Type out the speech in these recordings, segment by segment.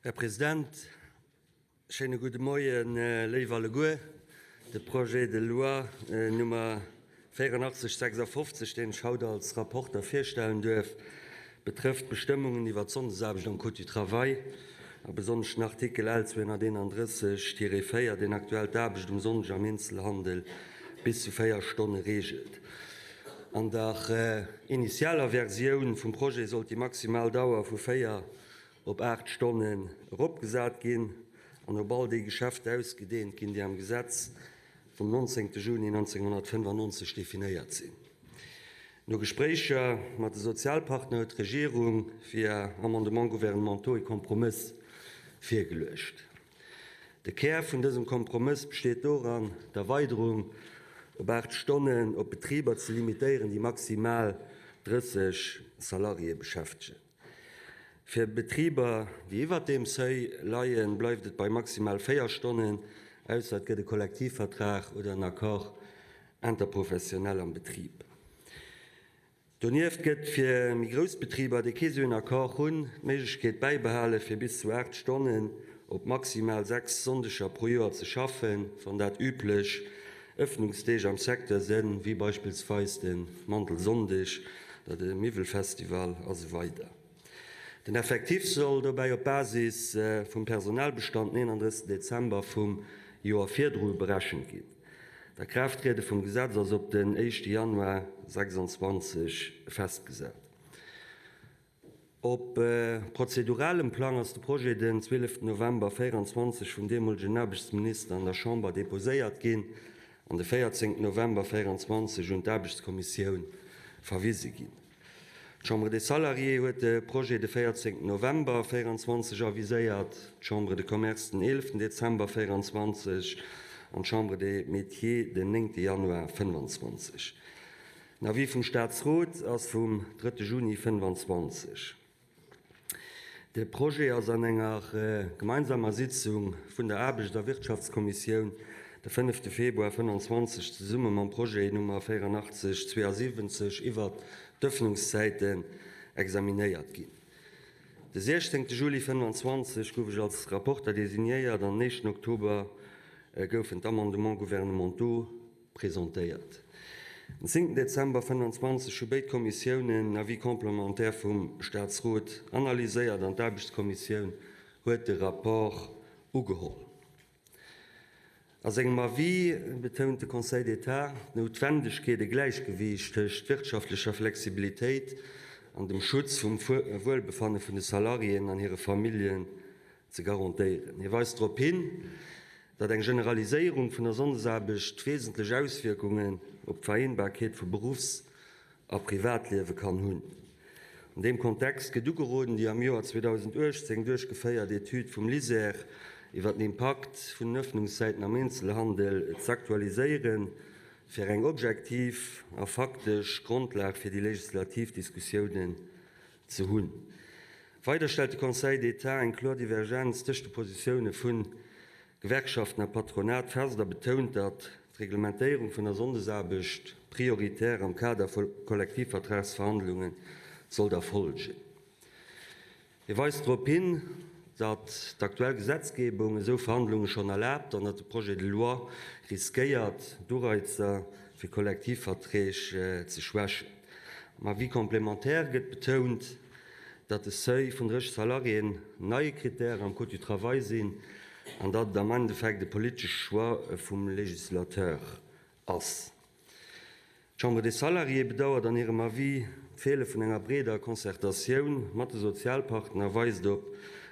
Här President, schéine gudde Moien, léif alleguer. De Projet de loi Nummer 8456, deen ech haut als Rapporter virstellen duerf, betrëfft d'Bestëmmungen iwwert d'Sonndesaarbecht am Code du travail a besonnesch den Artikel L. 231-4, deen aktuell d'Aarbecht um Sonndeg am Eenzelhandel bis zu 4 Stonne reegelt. An der initialer Versioun vum Projet sollt déi maximal Dauer vu 4 op 8 Stonnen eropgesat ginn an op all déi Geschäfter ausgedeent ginn, déi am Gesetz vum 19. Juni 1995 definéiert sinn. No Gespréicher mat de Sozialpartner huet d'Regierung via Amendements gouvernementaux e Kompromëss virgeluecht. De Kär vun dësem Kompromëss besteet doran, d'Erweiderung op 8 Stonnen op Betriber ze limitéieren, déi maximal 30 Salariéë beschäftegen. Fir Betriber, déi iwwert deem Seuil leien, bleift et bei maximal 4 Stonnen, ausser et gëtt e Kollektivvertrag oder en Accord interprofessionnel am Betrib. Donieft gëtt fir méi grouss Betriber, déi kee sou en Accord hunn, d'Méiglechkeet bäibehale fir bis zu 8 Stonnen op maximal 6 Sonndeger pro Joer ze schaffen, wann dat üblech Ëffnungsdeeg am Secteur sënn, wéi beispillsweis de Mandelsonndeg oder de Miwwelfestival a sou weider. Den Effectif soll dobäi op Basis vum Personalbestand den 31 Dezember vum Joer virdru berechent ginn. D'Akraafttriede vum Gesetz ass op den éischte Januar 26 festgesat. Op prozeduralem Plang ass de Projet den 12 November 24 vum deemolegen Aarbechtsminister an der Chamber deposéiert ginn an de 14 November 24 un d'Aarbechtskommissioun verwise ginn. D'Chambre des Salariés huet de Projet de 14 November 24 aviséiert, d'Chambre de Commerce den 11 Dezember 24 an d'Chambre des Métiers den 9 Januar 25. Den Avis vum Staatsrot ass vum drëtte Juni 25. De Projet ass an enger gemeinsamer Sitzung vun der Aarbechts a Wirtschaftskommissioun de fënnefte Februar 25 zesumme mam Projet Nummer 84 72 iwwert d'Ëffnungszäiten examinéiert ginn. De 16 Juli 25 gouf ech als Rapporter designéiert an den éischten Oktober goufen d'Amendements gouvernementaux Presentéiert. Den 10 Dezember 25 hu béid Kommissiounen en Avis complémentaire vum Staatsrot analyséiert an d'Aarbechtskommissioun huet de Rapport ugeholl. A sengem Avis betount de Conseil d'État d'Noutwendegkeet, e Gläichgewiicht tëscht wirtschaftlecher Flexibilitéit an dem Schutz vum Wuelbefanne vun de Salariéen an hire Familljen ze garantéieren. Hie weist drop hin, datt eng Generaliséierung vun der Sonndesaarbecht wesentlech Auswierkungen op d'Vereenbarkeet vu Beruffs a Privatliewe kann hunn. An deem Kontext gëtt ugeroden, déi am Joer 2018 duerchgeféiert Etüd vum LISER iwwer den Impakt vun den Ëffnungszäiten am Eenzelhandel z'aktualiséieren, fir eng objektiv a faktesch Grondlag fir déi legislativ Diskussiounen ze hunn. Weider stellt de Conseil d'État eng kloer Divergenz tëscht de Positioune vu Gewerkschaften a Patronat fest a betount, datt d'Reglementéierung vun der Sonndesaarbecht prioritär am Kader vu Kollektivvertragsverhandlunge sollt erfolgen. Hie weist drop hin, datt d'aktuell Gesetzgebung esou Verhandlunge schonn erlaabt an datt de Projet de loi riskéiert, d'Ureizer fir Kollektivverträg ze schwächen. Am Avis complémentaire gëtt betount, datt de Seuil vun 30 Salariéen neie Critère am Code du travail sinn an datt et am Endeffekt e politesche Choix vum Législateur ass. D'Chambre des Salariés bedauert an hirem Avis d'Feele vun enger breeder Concertatioun mat de Sozialpartner a weist op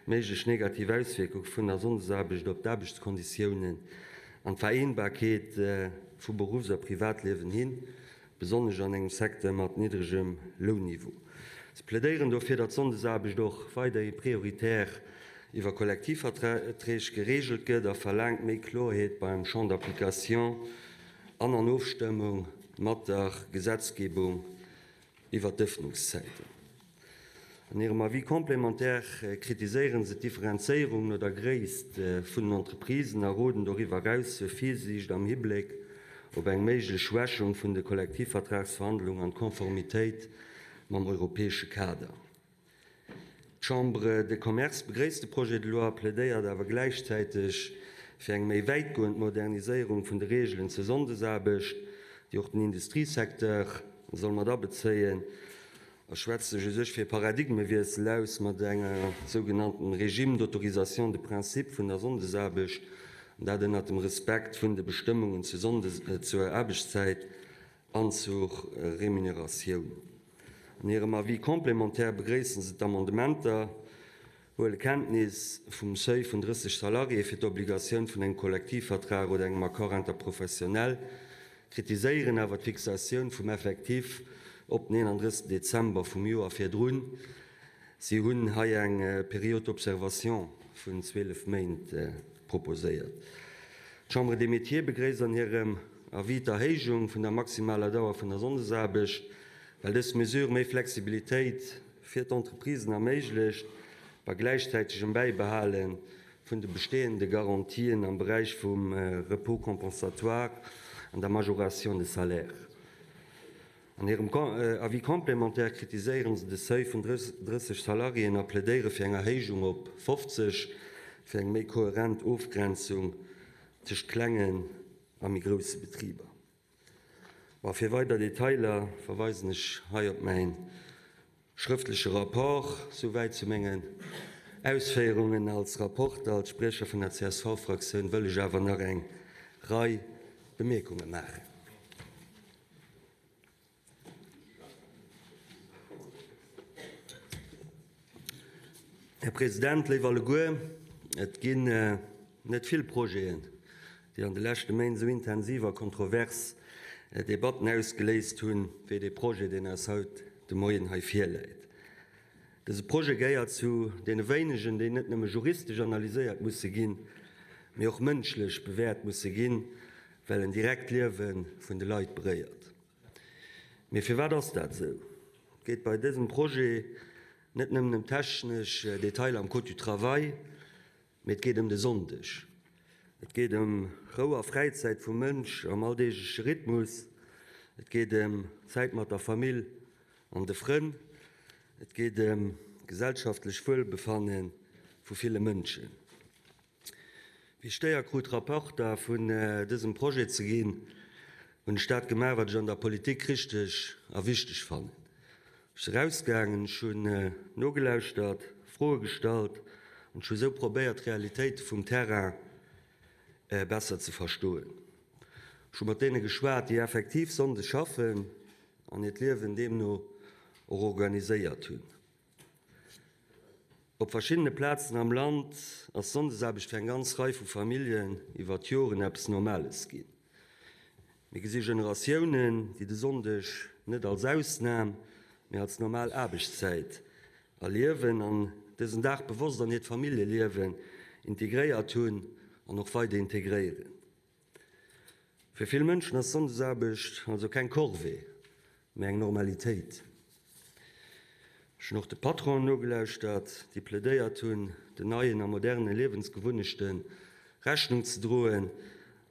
méiglech negativ Auswierkunge vun der Sonndesaarbecht op d'Aarbechtskonditiounen an d'Vereenbarkeet vu Beruffs a Privatliewen hin. besonnesch an engem Secteur mat niddregem Lounniveau. Se plädéieren dofir, datt d'Sonndesaarbecht och weiderhi prioritär iwwer Kollektivverträg gereegelt gëtt a verlaangt méi Kloerheet beim Champ d'application an an Ofstëmmung mat der Gesetzgebung iwwer d'Ëffnungszäiten. An hirem Avis complémentaire kritiséiere se d'Differenzéierung no der Gréisst vun den Entreprisen a roden doriwwer eraus zur Virsiicht am Hibléck op eng méiglech Schwächung vun de Kollektivvertragsverhandlungen an d'Konformitéit mam europäesche Kader. D'Chambre de Commerce begréisst de Projet de loi, plädéiert awer gläichzäiteg fir eng méi wäitgoend Moderniséierung vun de Reegelen zur Sonndesaarbecht, déi och den Industriesecteur soll mat abezéien, a schwätzt sech u sech fir e Paradigmewiessel aus mat enger sougenannten Régime d'autorisation de principe vun der Sonndesaarbecht, an dat ënnert dem Respekt vun de Bestëmmungen zur Aarbechtszäit an zur Remuneratioun. An hirem Avis complémentaire begréissen se d'Amendementer, huele Kenntnis vum Seuil vun 30 Salariéë fir d'Obligatioun vun engem Kollektivvertrag oder engem Accord interprofessionnel, kritiséieren awer d'Fixatioun vum Effectif op den 31 Dezember vum Joer virdrun. Si hunn hei eng Période d'observation vun 12 Méint proposéiert. D'Chambre des Métiers begréisst an hirem Avis d'Erhéijung vun der maximaler Dauer vun der Sonndesaarbecht, well dës Mesure méi Flexibilitéit fir d'Entreprisen erméiglecht, bei gläichzäitegem Bäibehale vun de bestehende Garantien am Beräich vum Repos compensatoire an der Majoration de salaire. An hirem Avis complémentaire kritiséiere se de Seuil vun 30 Salariéen a plädéiere fir eng Erhéijung op 50, fir eng méi kohärent Ofgrenzung tëscht klengen a méi grousse Betriber. Bon, fir weider Detailer verweisen ech hei op mäi schrëftleche Rapport. Souwäit zu mengen Ausféierungen als Rapporter. Als Spriecher vun der CSV-Fraktioun wëll ech awer nach eng Rei Bemierkunge maachen. Här President, léif alleguer, et ginn net vill Projeten, déi an de leschte Méint esou intensiv a kontrovers Debatten ausgeléist hunn, wéi dee Projet, deen eis haut de Moien hei virläit. Dëse Projet gehéiert zu deene wéinegen, déi net nëmme juristesch analyséiert musse ginn, mee och mënschlech bewäert musse ginn, well en direkt d'Liewe vun de Leit beréiert. Mee firwat ass dat esou? Et geet bei dësem Projet net nëmmen ëm technesch Detailer am Code du travail, mee et geet ëm de Sonndeg. Et geet ëm Rou a Fräizäit vum Mënsch am alldeegleche Rhythmus. Et geet ëm Zäit mat der Famill an de Frënn. Et geet ëm d'gesellschaftlech Wuelbefanne vu ville Mënschen. Wéi ech d'Éier krut, Rapporter vun dësem Projet ze ginn, hunn ech dat gemaach, wat ech an der Politik richteg a wichteg fannen. Ech si rausgaangen, ech hunn nogelauschtert, Froe gestallt an ech hu sou probéiert, d'Realitéite vum Terrain besser ze verstoen. Ech hu mat deene geschwat, déi effektiv sonndes schaffen an hiert Liewen deemno och organiséiert hunn. Op verschiddene Plazen am Land ass Sonndesaarbecht fir eng ganz Rei vu Familljen iwwer d'Joren eppes Normales ginn. Mir gesi Generatiounen, déi de Sonndeg net als Ausnam, mee als normal Aarbechtszäit erliewen an dësen Dag bewosst an hiert Familljeliewen integréiert hunn an och weider integréieren. Fir vill Mënschen ass Sonndesaarbecht also keng Corvée, mee eng Normalitéit. Ech hunn och de Patronen nogelauschtert, déi plädéiert hunn, den neien a moderne Liewensgewunnechte Rechnung ze droen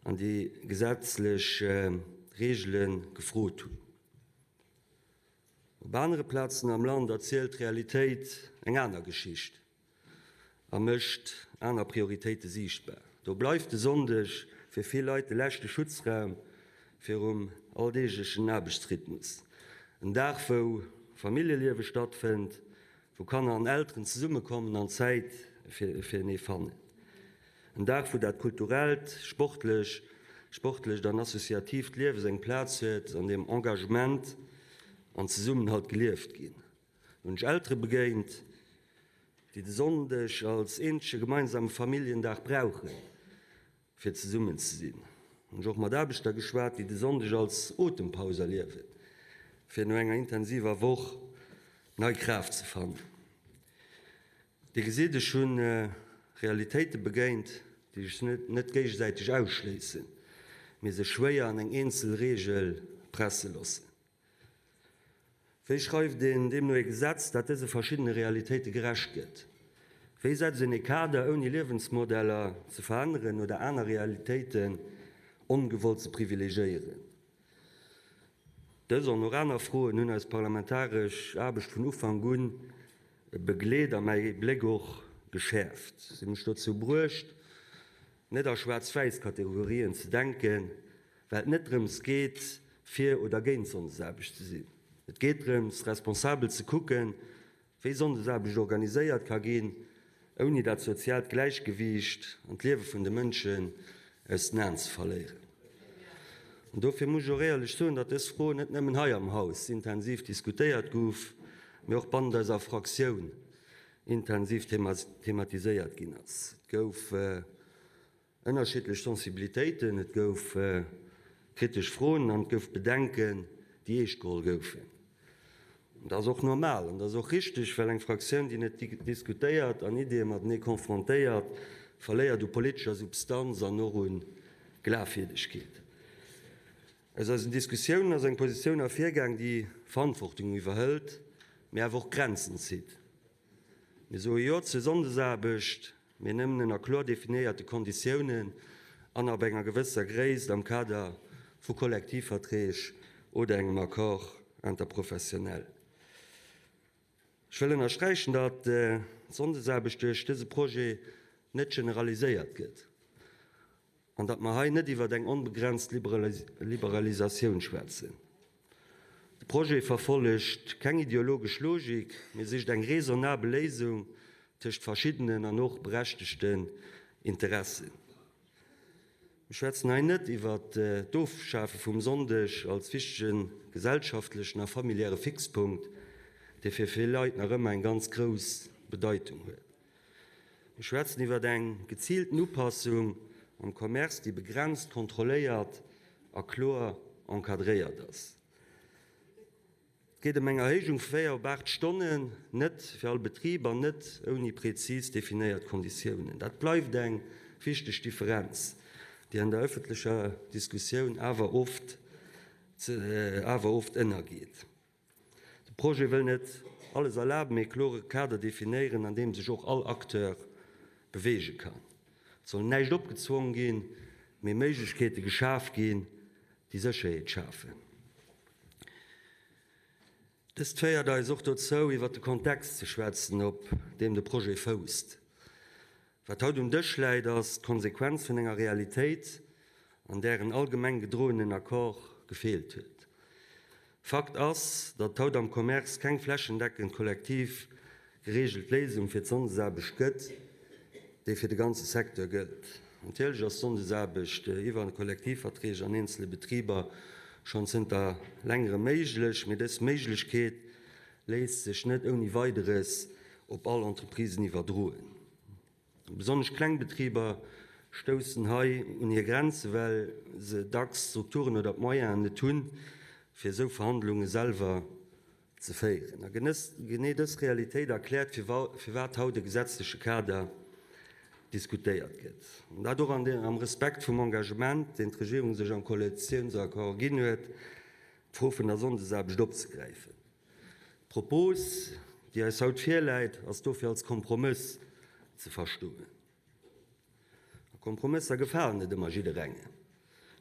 an déi gesetzlech Reegele gefrot hunn. Op anere Plazen am Land erzielt d'Realitéit eng aner Geschicht. a mécht aner Prioritéite siichtbar. Do bleift de Sonndeg fir vill Leit de leschte Schutzraum virum alldeeglechen Aarbechtsrhythmus. En Dag, wou Familljeliewe stattfënnt, wou Kanner an Elteren zesummekommen an Zäit firenee fannen. En Dag, wou dat kulturellt, sportlech, sportlecht an associatiivt Liewe seng Plaz huet, an deem Engagement an Zesummenhalt gelieft ginn. Hunn ech Eltere begéint, déi de Sonndeg als eenzege gemeinsame Familljendag brauchen, fir zesummen ze sinn. Hunn ech och mat Aarbechter geschwat, déi de Sonndeg als Otempaus erliewen, fir no enger intensiver Woch nei Kraaft ze fannen. Dir gesitt, ech hu Realitéite begéint, déi sech net géigesäiteg ausschléissen, mee sech schwéier an eng eenzel Reegel presse loossen. Wéi schreift een deemno ee Gesetz, dat dëse verschiddene Realitéite gerecht gëtt? Wéi setzt een ee Kader, ouni Liewensmodeller ze veränneren oder aner Realitéiten ongewollt ze privilegéieren? Dës an och aner Froen hunn eis parlamentaresch Aarbecht vun Ufank un. Begleet a mäi Bléck och geschäerft. Si hu mech dozou bruecht, net a schwaarz-wäiss Kategorien ze denken, well et net drëms geet, fir oder géint Sonndesaarbecht ze sinn. Et geet drëms, responsabel ze kucken, wéi Sonndesaarbecht organiséiert ka ginn, ouni dat soziaalt Gläichgewiicht an d'Liewe vun de Mënschen aus den Aen ze verléieren. An dofir muss ech och éierlech soen, datt dës Fro net nëmmen hei am Haus intensiv diskutéiert gouf, mee och bannent eiser Fraktioun intensiv thematiséiert ginn ass. Et gouf ënnerschiddlech Sensibilitéiten, et gouf kritesch Froen an et gouf Bedenken, déi eescht geholl goufen. Dat ass och normal an dat ass och richteg, well eng Fraktioun, déi net diskutéiert an Ideeë matenee confrontéiert, verléiert u politescher Substanz an och u Glafwierdegkeet. Aus eisen Diskussiounen ass eng Positioun ervirgaang, déi Verantwortung iwwerhëlt, mee awer och Grenzen zitt. Mir soe Jo zur Sonndesaarbecht, mee nëmmen ënner kloer definéierte Konditiounen an ab enger gewësser Gréisst am Kader vu Kollektivverträg oder engem Accord interprofessionnel. Ech wëll ënnersträichen, datt d'Sonndesaarbecht duerch dëse Projet net generaliséiert gëtt an datt mer hei net iwwer eng onbegrenzt Liberalisatioun schwätzen. De Projet verfollegt keng ideologesch Logik, mee sicht eng raisonnabel Léisung tëscht verschiddenen an och berechtegten Interessen. Mir schwätzen hei net iwwer d'Ofschafe vum Sonndeg als wichtege gesellschaftlechen a familiäre Fixpunkt, dee fir vill Leit nach ëmmer eng ganz grouss Bedeitung huet. Mir schwätzen iwwer eng geziilten Upassung am Commerce, déi begrenzt, kontrolléiert a kloer encadréiert ass. Et geet ëm eng Erhéijung vu 4 op 8 Stonnen, net fir all Betrib an net ouni prezis definéiert Konditiounen. Dat bleift eng wichteg Differenz, déi an der ëffentlecher Diskussioun awer oft awer oft ënnergeet. De Projet wëll net alles erlaben, mee e klore Kader definéieren, an deem sech och all Acteur beweege kann. Et soll näischt opgezwong ginn, mee Méiglechkeete geschaf ginn, déi Sécherheet schafen. Dëst féiert eis och dozou, iwwert de Kontext ze schwätzen, op deem de Projet fousst. Wat haut um Dësch läit, ass d'Konsequenz vun enger Realitéit, an där en allgemeng gedroenen Accord gefeelt huet. Fakt ass, datt et haut am Commerce keng flächendeckend kollektiv gereegelt Léisung fir d'Sonndesaarbecht gëtt, déi fir de ganze Secteur gëllt. Natierlech ass d'Sonndesaarbecht iwwer Kollektivverträg an eenzele Betriber schonn zënter längerem méiglech, mee dës Méiglechkeet léisst sech net ouni Weideres op all Entreprisen iwwerdroen. Besonnesch kleng Betriber stoussen hei un hir Grenzen, well se dacks d'Strukturen oder d'Moyenen net hunn, fir esou Verhandlunge selwer ze féieren. A genee dës Realitéit erkläert, firwat haut e gesetzleche Kader diskutéiert gëtt. An dat och am Respekt vum Engagement, deen d'Regierung sech am Koalitiounsaccord ginn huet, d'Fro vun der Sonndesaarbecht opzegräifen. D'Propos, déi eis haut virläit, ass dofir als Kompromëss ze verstoen. A Kompromësser gefalen net ëmmer jidderengem,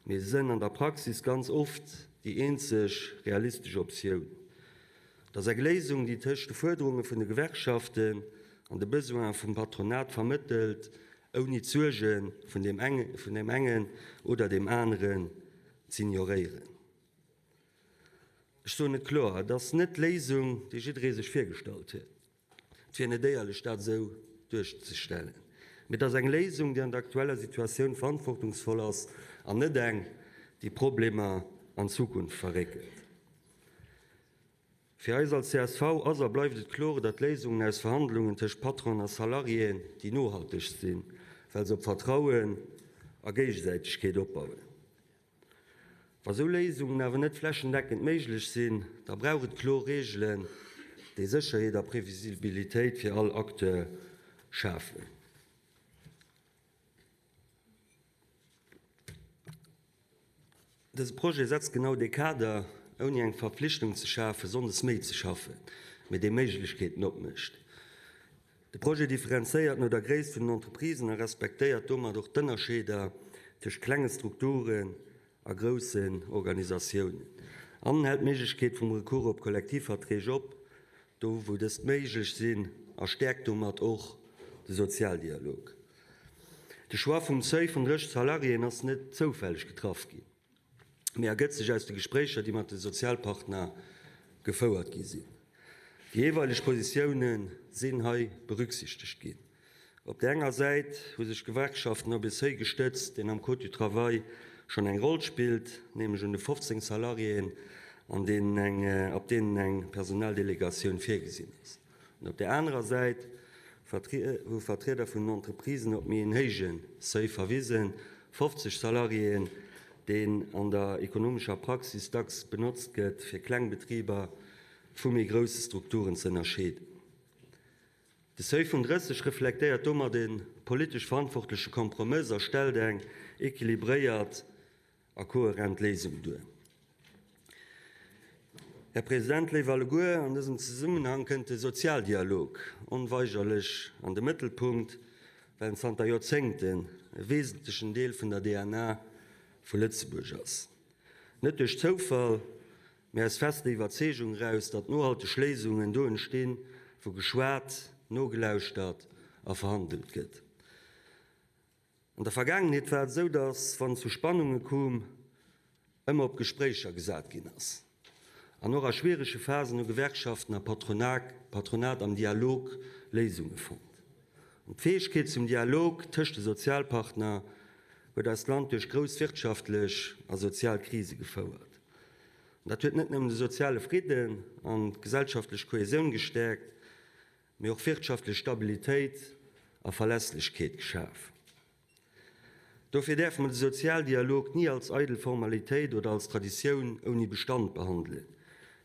mee se sënn an der Praxis ganz oft déi eenzeg realistesch Optioun. Et ass eng Léisung, déi tëscht de Fuerderunge vun de Gewerkschaften an de Besoine vum Patronat vermëttelt, ouni d'Suerge vun deem engen oder deem aneren z'ignoréieren. Ech soen et kloer, et ass net d'Léisung, déi jidderee sech virgestallt huet. Et wier net éierlech, dat esou duerzestellen. Mee et ass eng Léisung, déi an der aktueller Situatioun verantwortungsvoll ass an net eng, déi Problemer an d'Zukunft verréckelt. Fir eis als csv ass a bleift et kloer, datt Léisungen aus Verhandlungen tëscht Patronen a Salariéen déi nohaltegst sinn, well se op Vertrauen a Géigesäitegkeet opbauen. Wa sou Léisungen awer net flächendeckend méiglech sinn, da brauch et kloer Reegelen, déi Sécherheet a Previsibilitéit fir all Acteur schafen. Dëse Projet setzt genau dee Kader, ouni eng Verpflichtung ze schafen, sonndes méi ze schaffen, mee dee Méiglechkeeten opmécht. De Projet differenzéiert no der Gréisst vun den Entreprisen a respektéiert domat och d'Ënnerscheeder tëscht klenge Strukturen a groussen Organisatiounen an en hält d'Méiglechkeet vum Recours op Kollektivverträg op. do wou dëst méiglech sinn, a stäerkt domat och de Sozialdialog. De Choix vum Seuil vun 30 Salariéen ass net zoufälleg getraff ginn, mee ergëtt sech aus de Gespréicher, déi mat de Sozialpartner gefouert gi sinn. Déi jeeweileg Positioune sinn hei berücksichtegt ginn. Op där enger Säit hu sech d'Gewerkschaften op ee Seuil gestëtzt, deen am Code du travail schonn eng Roll spillt, nämlech un de 15 Salariéen, an deenen eng, ab deenen eng Personaldelegatioun virgesinn ass. An op där anerer Säit hu Vertrieder vun den Entreprisen op méi een héije Seuil verwisen, 50 Salariéen, deen an der ekonomescher Praxis dacks benotzt gëtt, fir kleng Betriber vu méi grousse Strukturen ze ënnerscheeden. De Seuil vun 30 reflektéiert domat e politesch verantwortleche Kompromëss a stellt eng equilibréiert a kohärent Léisung duer. Här President, léif alleguer, an dësem Zesummenhang kënnt de Sozialdialog onweigerlech an de Mëttelpunkt, well en zanter Joerzéngten e wesentlechen Deel vun der DNA vu Lëtzebuerg ass. Net duerch Zoufall, mä aus fester Iwwerzeegung eraus, datt nohalteg Léisungen do entstinn, wou geschwat, nogelauschtert a verhandelt gëtt. An der Vergaangenheet war et esou, datt, wann et zu Spannunge koum, ëmmer op Gespréicher gesat ginn ass. An och a schwierege Phasen hu Gewerkschaften a Patronat am Dialog Léisunge fonnt. An d'Fäegkeet zum Dialog tëscht de Sozialpartner huet eist Land duerch grouss wirtschaftlech a sozial Krise gefouert. An dat huet net nëmmen de soziale Fridden an d'gesellschaftlech Kohesioun gestäerkt, mee och wirtschaftlech Stabilitéit a Verlässlechkeet geschaf. Dofir däerfe mer de Sozialdialog ni als eidel Formalitéit oder als Traditioun ouni Bestand behandelen,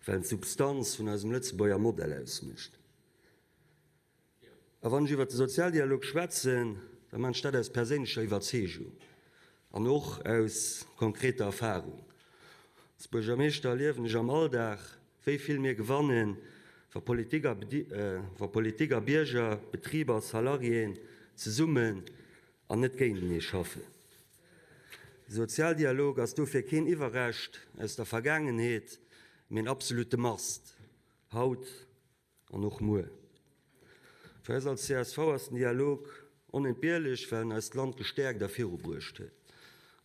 well en d'Substanz vun eisem Lëtzebuerger Modell ausmécht. A wann ech iwwert de Sozialdialog schwätzen, da man ech dat aus perséinlecher Iwwerzeegung an och aus konkreter Erfahrung. Als Buergermeeschter erliewen ech am Alldag, wéi vill mir gewannen, wa Politik a wa Politik a Bierger, Betriber a Salariéen zesummen an net géintenee schaffen. De Sozialdialog ass dofir keen Iwwerrescht aus der Vergaangenheet, mee en absolute Must, haut An och muer. Fir eis als csv ass den Dialog onentbierlech, well en eist Land gestäerkt a virubruecht huet.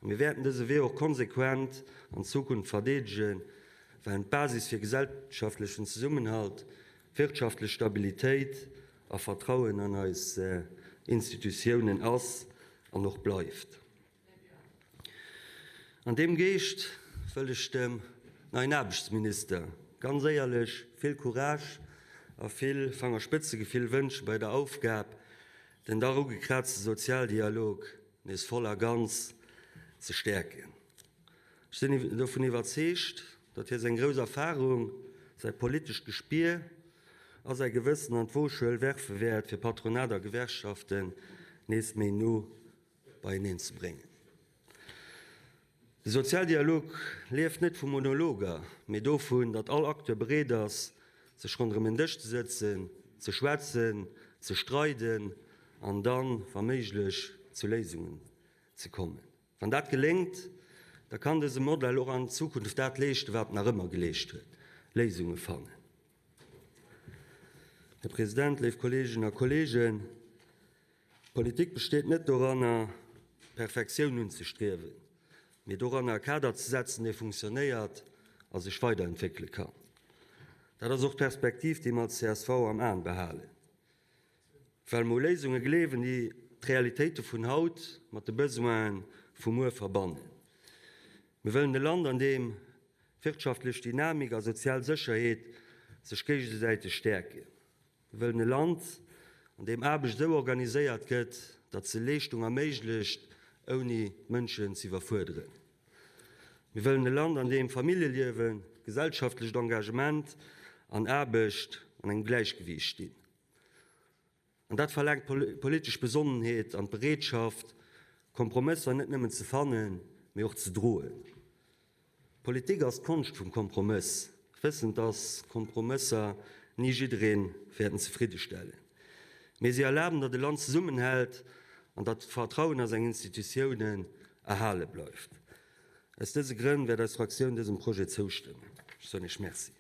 A mir wäerten dëse Wee och konsequent an Zukunft verdeedegen, well en d'Basis fir gesellschaftlechen Zesummenhalt, wirtschaftlech Stabilitéit a Vertrauen an eis Institutiounen ass an och bleift. An deem Geescht wëll ech dem neien Aarbechtsminister ganz éierlech vill Courage a vill Fangerspëtzegefill wënsche bei der Aufgab, den dach ugekraazte Sozialdialog nees voll a ganz ze stäerken. Ech sinn dovun iwwerzeegt, datt hie seng grouss Erfarung, säi politescht Gespier a säi Gewëssen an d'Woschuel werfe wäert, fir Patronat a Gewerkschaften nees méi no beieneen ze bréngen. De Sozialdialog lieft net vu Monologer, mee dovun, datt all Acteur bereet ass, sech ronderëm en Dësch ze sëtzen, ze schwätzen, ze streiden an dann, wa méiglech, zu Léisungen ze kommen. Wann dat geléngt, da kann dëse Modell och an Zukunft dat leeschten, wat en nach ëmmer geleescht huet, Léisunge fannen. Här President, léif Kolleeginnen a Kolleegen, Politik besteet net doranner, Perfektioun unzestriewen, mee doranner, e Kader ze setzen, dee funktionéiert a sech weiderentwéckele kann. Dat ass och d'Perspektiv, déi mer als csv am Aen behalen, well mer u Léisunge gleewen, déi d'Realitéite vun haut mat de Besoine vu muer verbannen. Mir wëllen e Land, an deem wirtschaftlech Dynamik a sozial Sécherheet sech géigesäiteg stäerken. Mir wëllen e Land, an deem Aarbecht esou organiséiert gëtt, datt se Leeschtung erméiglecht, ouni d'Mënschen z'iwwerfuerderen. Mir wëllen e Land, an deem Familljeliewen, gesellschaftlecht Engagement an Aarbecht an engem Gläichgewiicht stinn. An dat verlaangt politesch Besonnenheet an d'Bereetschaft, Kompromësser net nëmmen ze fannen, mee och ze droen. Politik ass d'Konscht vum Kompromëss, wëssend, dass Kompromësser ni jidderee wäerten zefriddestellen. Mee si erlaben, datt e Land zesummenhält an datt d'Vertrauen a seng Institutiounen erhale bleift. Aus dëse Grënn wäert eis Fraktioun dësem Projet zoustëmmen. Ech soen Iech Merci.